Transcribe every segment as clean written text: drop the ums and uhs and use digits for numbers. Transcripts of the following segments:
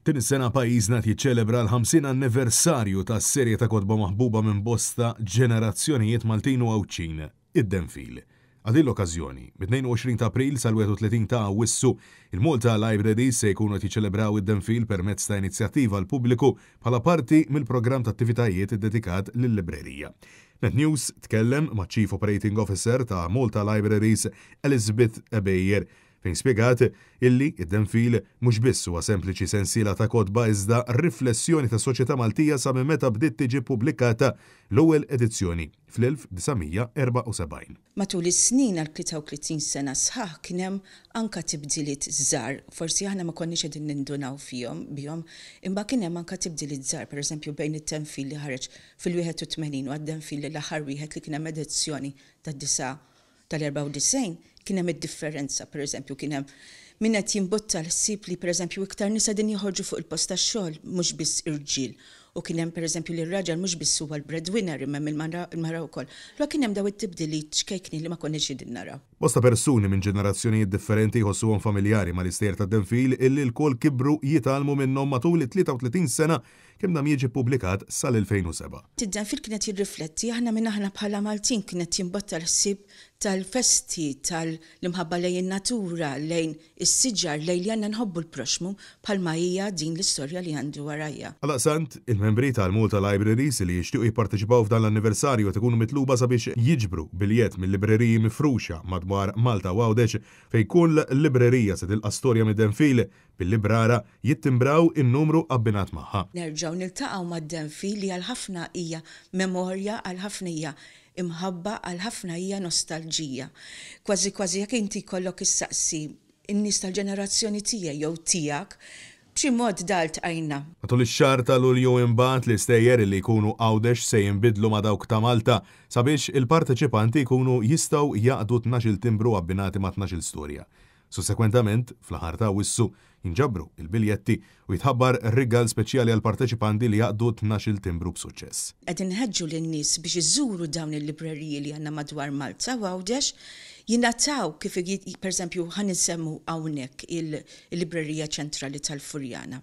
Din is-sena pajjiżna qed jiċċelebra l-50 anniversarju tas-serje ta' kotba maħbuba minn bosta ġenerazzjonijiet Maltin u Għawdxin, Id-Denfil. Għal din l-okkażjoni, mit-22 ta' April sal-31 ta' Awwissu, il-Malta Libraries se jkunu qed jiċċelebraw id-Denfil permezz ta' inizjattiva għall-pubbliku bħala parti mill-programm ta' attivitajiet iddedikat lil-librerija. Net News tkellem maċ-Chief Operating Officer ta' Malta Libraries, Elizabeth Ebejer, fejn spjegat illi id-Denfil mhux biss huwa sempliċi sensiela ta' kotba iżda riflessjoni tas-soċjetà Maltija sa minn meta bdiet tiġi ppubblikata l-ewwel edizzjoni fl-1974. Matul is-snin għal 33 sena sħaħ kien hemm anka tibdiliet żgħar, forsi aħna ma konniex qegħdin nindunaw fihom bihom, imma kien hemm anka tibdiliet żgħar, pereżempju bejn it-Tenfil li ħareġ fil-81 u għad-Denfil li l-aħħar wieħed li kien hemm edizzjoni tad-disa' tal-94 kien hemm id-differenza, pereżempju kien hemm min qed jimbutta l-ħsieb li pereżempju iktar nisa qegħdin joħorġu fuq il-post tax-xogħol mhux biss irġiel u kien hemm pereżempju li r-raġel mhux biss huwa l-breadwinner imma hemm il-mara wkoll. Allura kien hemm dawn it-tibdiliet ċkejknin li ma konniex qegħdin naraw. Bosta persuni minn ġenerazzjonijiet differenti jħossuhom familjari mal-istejjer tad-Denfil illi lkoll kibru jitgħallmu minnhom matul it-33 sena kemm dam jiġi ppubblikat sal-2007. Id-Denfil kien qed jirrifletti aħna min aħna bħala Maltin, kien qed jimbotta l-ħsieb tal-festi, tal-imħabba lejn in-natura, lejn is-siġar, lejn li għandna nħobbu l-proxxmu bħalma hija din l-istorja li għandi warajja. Għaldaqstant, il-membri tal-Malta Libraries li jixtiequ jipparteċipaw f'dan l-anniversarju qed ikunu mitluba sabiex jiġbru biljett mil-libreriji mifruxa madwar Malta u Għawdex fejn kull librerija se tilqa' storja mid-Denfil bil-librara jittimbraw in-numru abbinat magħha. Nerġgħu niltaqgħu mad-Denfil li għal ħafna hija memorja, għal ħafna hija imħabba, għal ħafna hija nostalġija. Kważi kważi jekk inti jkollok issaqsi n-nies tal-ġenerazzjoni tiegħi jew tiegħek, b'xi mod da ltqajna. Matul ix-xahar ta' Lulju imbagħad l-istejjer li jkunu Għawdex se jinbidlu ma' dawk ta' Malta sabiex il-parteċipanti jkunu jistgħu jgħaqqdu tnax-il timbru abbinati ma' tnax-il storja. Sussekwentament, fl-aħħar ta' Awwissu, jinġabru l-biljetti u jitħabbar rigal speċjali għall-parteċipanti li jgħaqqdu tnax-il timbru b'suċċess. Qegħdin inħeġġu lin-nies biex iżuru dawn il-libreriji li għandna madwar Malta u Għawdex, jingħataw kif pereżempju ħa nsemmu hawnhekk il-Librerija Ċentrali tal-Furjana.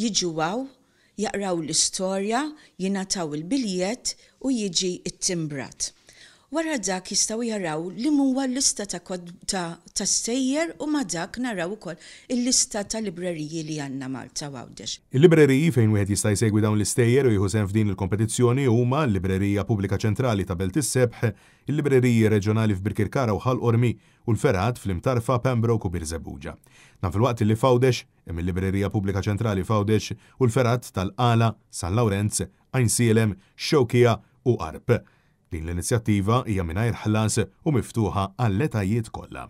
Jiġu hawn, jaqraw l-istorja, jingħataw il-biljett u jiġi ttimbrat. Wara dak jistgħu jaraw li huwa l-lista ta' ta' ta' stejjer u ma' dak naraw ukoll il-lista ta' libreriji li għandna Malta u Għawdex. Il-libreriji fejn wieħed jista' jsegwi dawn l-istejjer u jieħu sehem f'din il-kompetizzjoni huma l-Librerija Pubblika Ċentrali ta' Belt is-Sebħ, il-Libreriji Reġjonali f'Birkirkara u Ħal Qormi u l-fergħat fl-Imtarfa, Pembroke u Birżebbuġa. Dan filwaqt li f'Għawdex hemm il-Librerija Pubblika Ċentrali f'Għawdex u l-fergħat tal-Qala, San Lawrenz, Għajnsielem, Xewkija u Għarb. Din l-inizjattiva hija mingħajr ħlas u miftuħa għall-etajiet kollha.